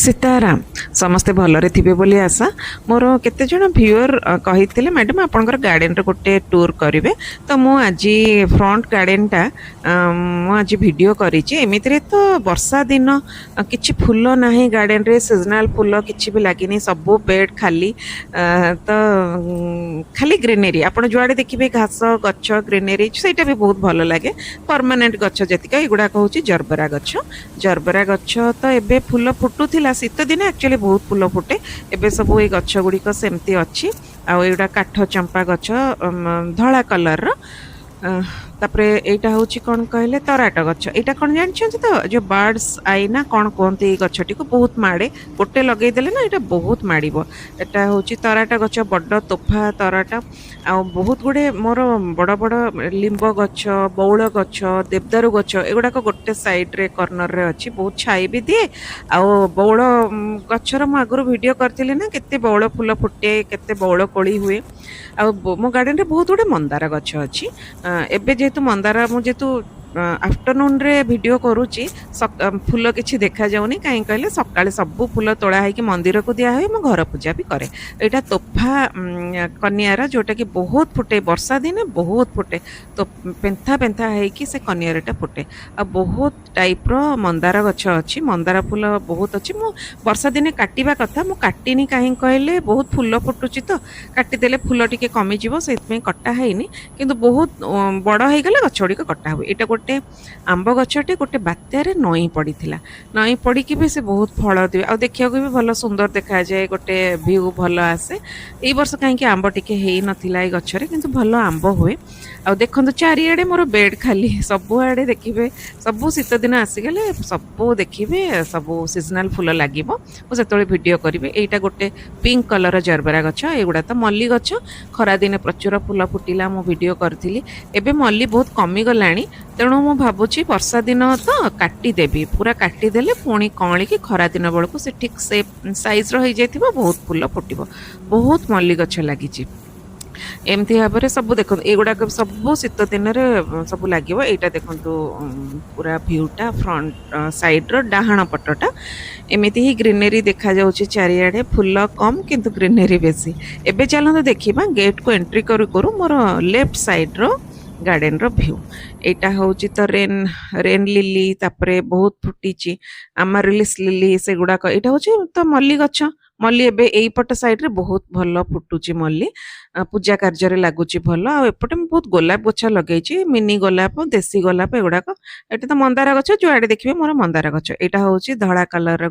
ସୀତାରାମ। ସମସ୍ତେ ଭଲରେ ଥିବେ ବୋଲି ଆଶା। ମୋର କେତେଜଣ ଭିଉଅର୍ କହିଥିଲେ, ମ୍ୟାଡ଼ାମ୍, ଆପଣଙ୍କର ଗାର୍ଡ଼େନର ଗୋଟେ ଟୁର୍ କରିବେ। ତ ମୁଁ ଆଜି ଫ୍ରଣ୍ଟ ଗାର୍ଡ଼େନଟା ମୁଁ ଆଜି ଭିଡ଼ିଓ କରିଛି। ଏମିତିରେ ତ ବର୍ଷା ଦିନ, କିଛି ଫୁଲ ନାହିଁ ଗାର୍ଡ଼େନରେ, ସିଜନାଲ ଫୁଲ କିଛି ବି ଲାଗିନି, ସବୁ ବେଡ୍ ଖାଲି। ତ ଖାଲି ଗ୍ରିନେରୀ। ଆପଣ ଯୁଆଡ଼େ ଦେଖିବେ ଘାସ ଗଛ, ଗ୍ରିନେରୀ। ସେଇଟା ବି ବହୁତ ଭଲ ଲାଗେ, ପରମାନେଣ୍ଟ ଗଛ ଯେତିକ। ଏଗୁଡ଼ାକ ହେଉଛି ଜରବରା ଗଛ। ଜରବରା ଗଛ ତ ଏବେ ଫୁଲ ଫୁଟୁଥିଲା। ଶୀତ ଦିନେ ଆକ୍ଚୁଆଲି ବହୁତ ଫୁଲ ଫୁଟେ। ଏବେ ସବୁ ଏଇ ଗଛ ଗୁଡ଼ିକ ସେମିତି ଅଛି। ଆଉ ଏଇଗୁଡ଼ା କାଠ ଚମ୍ପା ଗଛ, ଧଳା କଲର୍ର। ତାପରେ ଏଇଟା ହେଉଛି କ'ଣ କହିଲେ, ତରାଟ ଗଛ। ଏଇଟା କ'ଣ ଜାଣିଛନ୍ତି ତ, ଯୋଉ ବାର୍ଡସ୍ I ନା କ'ଣ କୁହନ୍ତି ଏଇ ଗଛଟିକୁ। ବହୁତ ମାଡ଼େ। ଗୋଟେ ଲଗେଇଦେଲେ ନା ଏଇଟା ବହୁତ ମାଡ଼ିବ। ଏଟା ହେଉଛି ତରାଟ ଗଛ, ବଡ଼ ତୋଫା ତରାଟ। ଆଉ ବହୁତ ଗୁଡ଼ିଏ ମୋର ବଡ଼ ବଡ଼ ଲିମ୍ବ ଗଛ, ବଉଳ ଗଛ, ଦେବଦାରୁ ଗଛ, ଏଗୁଡ଼ାକ ଗୋଟେ ସାଇଡ଼୍ରେ କର୍ଣ୍ଣରରେ ଅଛି। ବହୁତ ଛାଇ ବି ଦିଏ। ଆଉ ବଉଳ ଗଛର ମୁଁ ଆଗରୁ ଭିଡ଼ିଓ କରିଥିଲି ନା, କେତେ ବଉଳ ଫୁଲ ଫୁଟେ, କେତେ ବଉଳ କୋଳି ହୁଏ। ଆଉ ମୋ ଗାର୍ଡ଼େନରେ ବହୁତ ଗୁଡ଼ିଏ ମନ୍ଦାର ଗଛ ଅଛି। ଏବେ ଯେହେତୁ ମନ୍ଦାର, ମୁଁ ଯେହେତୁ ଆଫ୍ଟରନୁନରେ ଭିଡ଼ିଓ କରୁଛି, ଫୁଲ କିଛି ଦେଖାଯାଉନି। କାହିଁକି କହିଲେ, ସକାଳେ ସବୁ ଫୁଲ ତୋଳା ହେଇକି ମନ୍ଦିରକୁ ଦିଆ ହୁଏ। ମୁଁ ଘର ପୂଜା ବି କରେ। ଏଇଟା ତୋଫା କନିଆର, ଯୋଉଟାକି ବହୁତ ଫୁଟେ। ବର୍ଷା ଦିନେ ବହୁତ ଫୁଟେ। ତ ପେନ୍ଥା ପେନ୍ଥା ହେଇକି ସେ କନିଆରଟା ଫୁଟେ। ଆଉ ବହୁତ ଟାଇପ୍ର ମନ୍ଦାର ଗଛ ଅଛି। ମନ୍ଦାର ଫୁଲ ବହୁତ ଅଛି। ମୁଁ ବର୍ଷା ଦିନେ କାଟିବା କଥା, ମୁଁ କାଟିନି। କାହିଁକି କହିଲେ, ବହୁତ ଫୁଲ ଫୁଟୁଛି ତ କାଟିଦେଲେ ଫୁଲ ଟିକେ କମିଯିବ, ସେଇଥିପାଇଁ କଟା ହେଇନି। କିନ୍ତୁ ବହୁତ ବଡ଼ ହେଇଗଲେ ଗଛ ଗୁଡ଼ିକ କଟା ହୁଏ। ଏଇଟା ଗୋଟେ ଆମ୍ବ ଗଛଟେ, ଗୋଟେ ବାତ୍ୟାରେ ନଇଁ ପଡ଼ିଥିଲା। ନଇଁ ପଡ଼ିକି ବି ସେ ବହୁତ ଫଳ ଦିଏ ଆଉ ଦେଖିବାକୁ ବି ଭଲ ସୁନ୍ଦର ଦେଖାଯାଏ, ଗୋଟେ ଭ୍ୟୁ ଭଲ ଆସେ। ଏଇ ବର୍ଷ କାହିଁକି ଆମ୍ବ ଟିକେ ହେଇନଥିଲା ଏଇ ଗଛରେ, କିନ୍ତୁ ଭଲ ଆମ୍ବ ହୁଏ। ଆଉ ଦେଖନ୍ତୁ, ଚାରିଆଡ଼େ ମୋର ବେଡ୍ ଖାଲି। ସବୁଆଡ଼େ ଦେଖିବେ, ସବୁ ଶୀତ ଦିନ ଆସିଗଲେ ସବୁ ଦେଖିବେ, ସବୁ ସିଜନାଲ ଫୁଲ ଲାଗିବ। ମୁଁ ସେତେବେଳେ ଭିଡ଼ିଓ କରିବି। ଏଇଟା ଗୋଟେ ପିଙ୍କ କଲର ଜରବରା ଗଛ। ଏଗୁଡ଼ା ତ ମଲ୍ଲି ଗଛ। ଖରାଦିନେ ପ୍ରଚୁର ଫୁଲ ଫୁଟିଲା, ମୁଁ ଭିଡ଼ିଓ କରିଥିଲି। ଏବେ ମଲ୍ଲି ବହୁତ କମିଗଲାଣି। ତେଣୁ ମୁଁ ଭାବୁଛି ବର୍ଷା ଦିନ ତ କାଟିଦେବି। ପୁରା କାଟିଦେଲେ ପୁଣି କଅଁଳିକି ଖରା ଦିନ ବେଳକୁ ସେ ଠିକ୍ ସେ ସାଇଜ୍ର ହେଇଯାଇଥିବ, ବହୁତ ଫୁଲ ଫୁଟିବ। ବହୁତ ମଲ୍ଲି ଗଛ ଲାଗିଛି। ଏମିତି ଭାବରେ ସବୁ ଦେଖନ୍ତୁ, ଏଗୁଡ଼ାକ ସବୁ ଶୀତ ଦିନରେ ସବୁ ଲାଗିବ। ଏଇଟା ଦେଖନ୍ତୁ, ପୁରା ଭ୍ୟୁଟା ଫ୍ରଣ୍ଟ ସାଇଡ୍ର ଡାହାଣ ପଟଟା। ଏମିତି ହିଁ ଗ୍ରିନେରୀ ଦେଖାଯାଉଛି ଚାରିଆଡ଼େ। ଫୁଲ କମ୍ କିନ୍ତୁ ଗ୍ରିନେରୀ ବେଶୀ। ଏବେ ଚାଲନ୍ତୁ ଦେଖିବା ଗେଟ୍କୁ ଏଣ୍ଟ୍ରି କରୁ କରୁ ମୋର ଲେଫ୍ଟ ସାଇଡ୍ର ଗାର୍ଡେନର ଭ୍ୟୁ। ଏଇଟା ହେଉଛି ତ ରେନ୍ ଲିଲି। ତାପରେ ବହୁତ ଫୁଟିଛି ଆମାରିଲିସ୍ ଲିଲି, ସେଗୁଡ଼ାକ। ଏଇଟା ହେଉଛି ତ ମଲ୍ଲି ଗଛ। ମଲ୍ଲି ଏବେ ଏଇପଟ ସାଇଡ୍ରେ ବହୁତ ଭଲ ଫୁଟୁଛି ମଲ୍ଲି। ପୂଜା କାର୍ଯ୍ୟରେ ଲାଗୁଛି ଭଲ। ଆଉ ଏପଟେ ମୁଁ ବହୁତ ଗୋଲାପ ଗଛ ଲଗେଇଛି, ମିନି ଗୋଲାପ, ଦେଶୀ ଗୋଲାପ ଏଗୁଡ଼ାକ। ଏଠି ତ ମନ୍ଦାର ଗଛ, ଯୁଆଡ଼େ ଦେଖିବେ ମୋର ମନ୍ଦାର ଗଛ। ଏଇଟା ହେଉଛି ଧଳା କଲରର।